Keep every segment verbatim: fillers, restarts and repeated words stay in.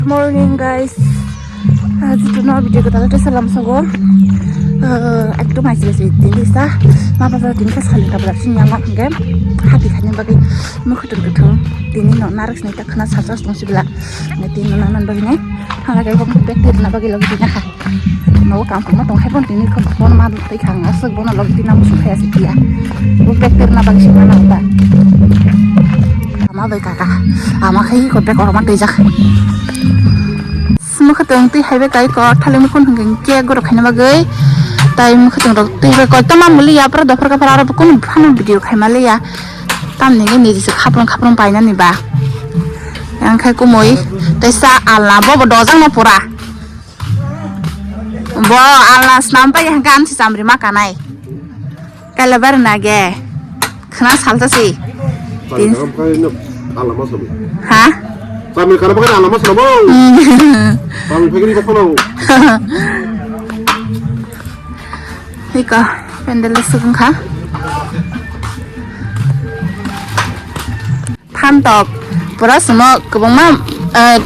Morning, guys. Ah, jitu no video ko tala tesa lam sogo. Ah, ekdom aisi aisi tini sa. Ma bazar tini sa sali tabla sini ama hingke. Hati khani bagi mukhutung kutung. Tini no narak sini tak khana sarsa stung sibla. Nge tini no nanan bagi ne. Hala kai bok bek tiri na bagi lagi tini ha. No kam kuma tong hai bon tini ko bon ma tei khang asuk bono lagi tini namu sukhaya si kia. Bok bek tiri na bagi sini na ba. Ama bai kaka. Ama khai ko bek oroma tei jak. Mukhutung twi hai bai kai kok, thali mukhung hwnkhe khe gorok khaina bagwi. Tai mukhutung rok twi bai kok, tama muli ya, pura dophar kaphar aro kunu phano video khaima liya. Tamni hwnkhe niji se khaprung khaprung painani ba. Yang khai kumui, tei sa alna bo bo dojak no pura. Bo alna snam pai hwnkhe amsi chamri ma kanai. Kaila bar na ge. Khna salta si. Tin. Chami khana bwkhani alama swnamo. Ha? Chami khana bwkhani alama swnamo. Hmm. Chami phagini bwkhano. Iko, pendel sukung kha. Phantok pura swngo kwbangma, eh,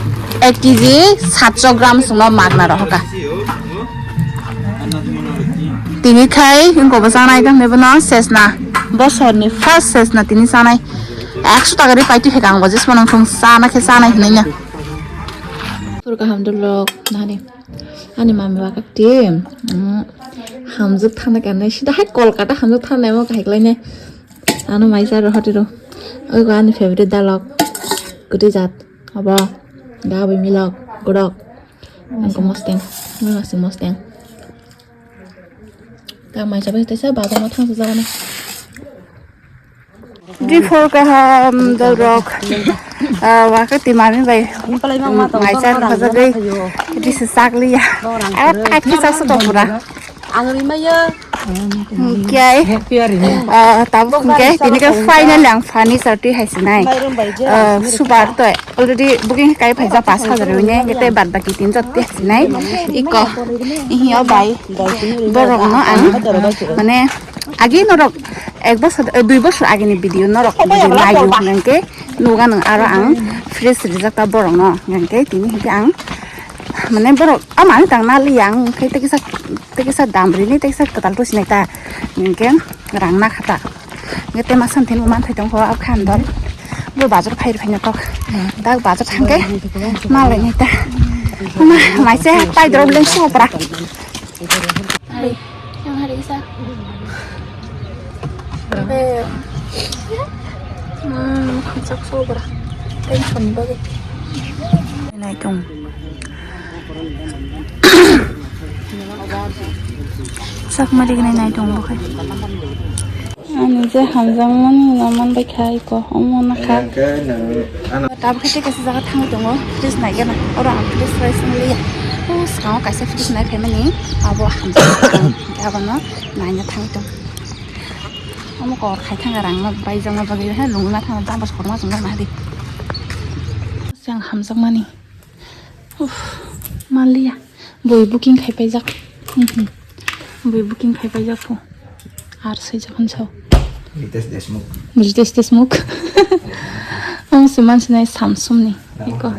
ek kg satso gram swngo magna rohoka. Tini khai wngkha bo chanai tongni bono sesna, bosorni first sesna tini chanai. Ekso taka ri paitwi hai kang bo jismo nang thung chana khe chanai hinui no. Pur kaham dulok nani ani mami wakak ti, mm, hamjwk thana kanai sida hai Kolkata hamjwk thana mo kahai klai nai. Ano mai charo hotiro. Oigo ani favorite dalok. Kwtwi jat. Abo. Da bai milok. Gorok. Angko mosteng. Mosteng. Ta mai chabai tesa bazar ma thang sa jagana. Di for kaham dalrok. Ah, wakati mami bai. Mai charo hajagwi. Di se sakliya. Ayo tak ki sa sa pura. Ang rimaya. Hingke, ah, tabuk hingke, tini ke final ang furniture twi hai sinai. Ah, super to already booking kai phaijak pash hajar wngya, hingke tei bad baki tin jot twi hai sinai. Iko, ihi o bai, borok no ang, mane, agi norok ek bosor, eh, dui bosor agini video norok video nayo hingke, nuga nang aro ang fresh rijak ta borok no, hingke tini hingke ang, mane borok, ama ang tang naliya ang, hingke tei kisa Tei kisa dam rini, tei kisa kwtal to sinai ta. Hingke rang na khata. Hingke tei ma samthen bo manthai tongkho, abo khe andol. Bo bazar khai rw phaina kok. Dak bazar thangke ma lai nai ta. Ma, mai se tai drop leng sugo pura. Ai, yang hari isa. Eh, hmm, khangchak sugo pura. Tension ni bagwi. Nai tong. Sak mari gwnai nai tong bo khai. Ani je hamjakmani no man bai khai ko, omo na kha. Tabuk khe tei kaisa jaga thangwi tongo, fridge nai gana. Oro ang fridge bai song liya. O swkango kaisa fridge nai phaimani, abo hamjak swkang. Hwnkhe abono naina thangwi tong. Omo kok khai thang rang no bai jang no bagwi he lungwi ma thang, jang bas korma jang no ma di. Jang hamjakmani. Uff, manliya. Bui booking khai paijak. Mhm. Bui booking khai paijak pho. Ar swijak hwn sao. Ritesh Deshmukh. Ritesh Deshmukh. Ang se mansinai Samsung ni. Iko.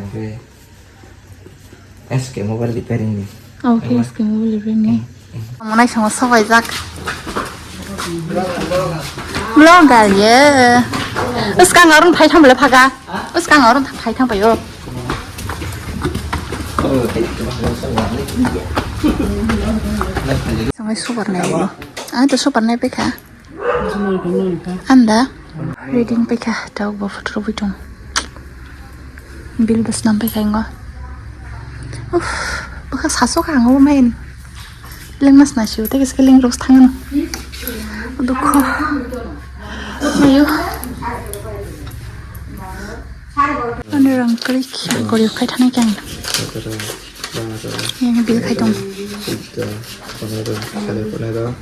S K Mobile Repairing ni. Oh, okay, S K Mobile Repairing ni. Monai songo sobaijak. Vlogger ye. Bwskang aro phai thang bole phaga. Bwskang aro phai thang paio. Songo super nai bo. Ang to super nai pekha. Anda reading paikha, tok bo photo rwui tong. Bill bo swnam paikha ingo. Uff, bwkha saso kha ang o main. Lengma sna sio, tei kisa leng rok thangno. Dukho. Mayo. Ani rang klik, gori khai thani kang. Yang bill khai tong. Sare ponero.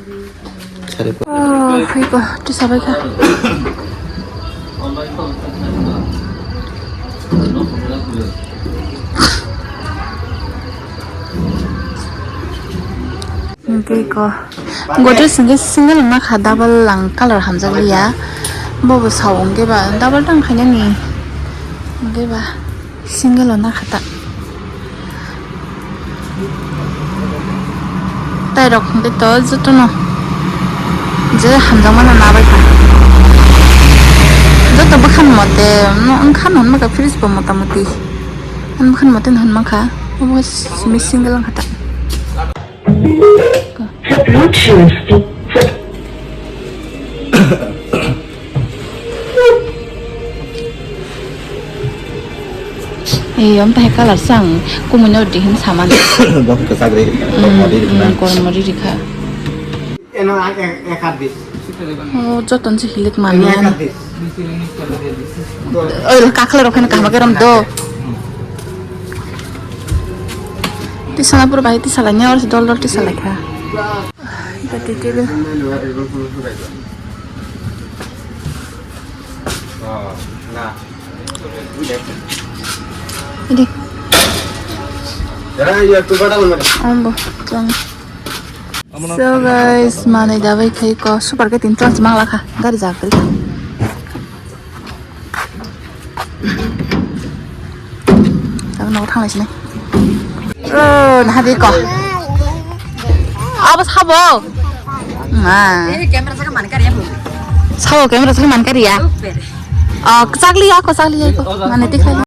Oh, hai ko, tu sabai kha. Hingke ko, Godrej hingke single wngna kha, double ang colour hamjak liya. Bobo sao hingke ba double tang khainani. Hingke ba single wngna kha ta. Tai rok hwnkhe to jotono je hamjakmano nabai kha. Joto bwkhan mote no wngkha, no hwnba kha fridge bo motamoti. Ani bwkhan mote no hwnma kha. Obo simi single wngkha ta. Ei, om tahai colour sang, kumui no dihin saman. Bo kwchak ri, kormo ri rikha. Kormo ri rikha. Eno ek, ek hat dis. Oh, joton se hilik mani. Eno ek hat dis. Oi, kakhle rok khen kahma keram do. Tisana pura bai tisa lai nya, or dol dol tisa lai kha. Ita titil. Ini. Ambo, tuang. So guys, manui dabai khai ko super ke tin ton mang lakha gari jak tri. Tabuk nogo thang lai sini. Oh, nah di ko. Abo sabo. Ma. Eh, camera saka man kari ya, Bu. Sabo camera saka man kari ya. Super. Oh, chakli ya ko, chakli ya ko. Mane tik lai.